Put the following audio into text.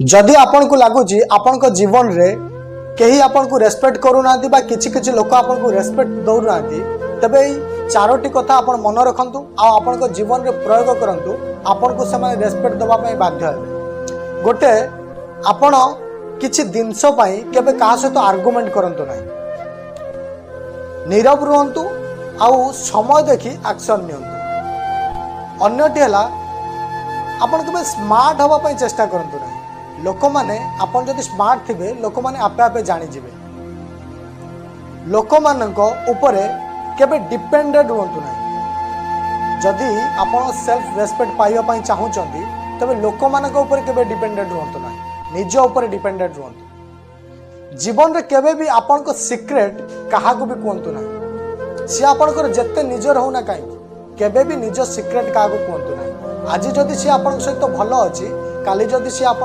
ଯଦି ଆପଣଙ୍କୁ ଲାଗୁଛି ଆପଣଙ୍କ ଜୀବନରେ କେହି ଆପଣଙ୍କୁ ରେସ୍ପେକ୍ଟ କରୁନାହାନ୍ତି ବା କିଛି କିଛି ଲୋକ ଆପଣଙ୍କୁ ରେସ୍ପେକ୍ଟ ଦେଉନାହାନ୍ତି, ତେବେ ଏଇ ଚାରୋଟି କଥା ଆପଣ ମନେ ରଖନ୍ତୁ ଆଉ ଆପଣଙ୍କ ଜୀବନରେ ପ୍ରୟୋଗ କରନ୍ତୁ। ଆପଣଙ୍କୁ ସେମାନେ ରେସ୍ପେକ୍ଟ ଦେବା ପାଇଁ ବାଧ୍ୟ ହେବେ। ଗୋଟେ, ଆପଣ କିଛି ଜିନିଷ ପାଇଁ କେବେ କାହା ସହିତ ଆର୍ଗୁମେଣ୍ଟ କରନ୍ତୁ ନାହିଁ। ନୀରବ ରୁହନ୍ତୁ ଆଉ ସମୟ ଦେଖି ଆକ୍ସନ୍ ନିଅନ୍ତୁ। ଅନ୍ୟଟି ହେଲା, ଆପଣ କେବେ ସ୍ମାର୍ଟ ହେବା ପାଇଁ ଚେଷ୍ଟା କରନ୍ତୁ ନାହିଁ। ଲୋକମାନେ, ଆପଣ ଯଦି ସ୍ମାର୍ଟ ଥିବେ, ଲୋକମାନେ ଆପେ ଆପେ ଜାଣିଯିବେ। ଲୋକମାନଙ୍କ ଉପରେ କେବେ ଡିପେଣ୍ଡେଣ୍ଟ ରୁହନ୍ତୁ ନାହିଁ। ଯଦି ଆପଣ ସେଲ୍ଫ ରେସ୍ପେକ୍ଟ ପାଇବା ପାଇଁ ଚାହୁଁଛନ୍ତି, ତେବେ ଲୋକମାନଙ୍କ ଉପରେ କେବେ ଡିପେଣ୍ଡେଣ୍ଟ ରୁହନ୍ତୁ ନାହିଁ, ନିଜ ଉପରେ ଡିପେଣ୍ଡେଣ୍ଟ ରୁହନ୍ତୁ। ଜୀବନରେ କେବେ ବି ଆପଣଙ୍କ ସିକ୍ରେଟ କାହାକୁ ବି କୁହନ୍ତୁ ନାହିଁ। ସିଏ ଆପଣଙ୍କର ଯେତେ ନିଜର ହଉନା କାହିଁକି, କେବେ ବି ନିଜ ସିକ୍ରେଟ କାହାକୁ କୁହନ୍ତୁ ନାହିଁ। ଆଜି ଯଦି ସିଏ ଆପଣଙ୍କ ସହିତ ଭଲ ଅଛି, କାଲି ଯଦି ସିଏ ଆପଣ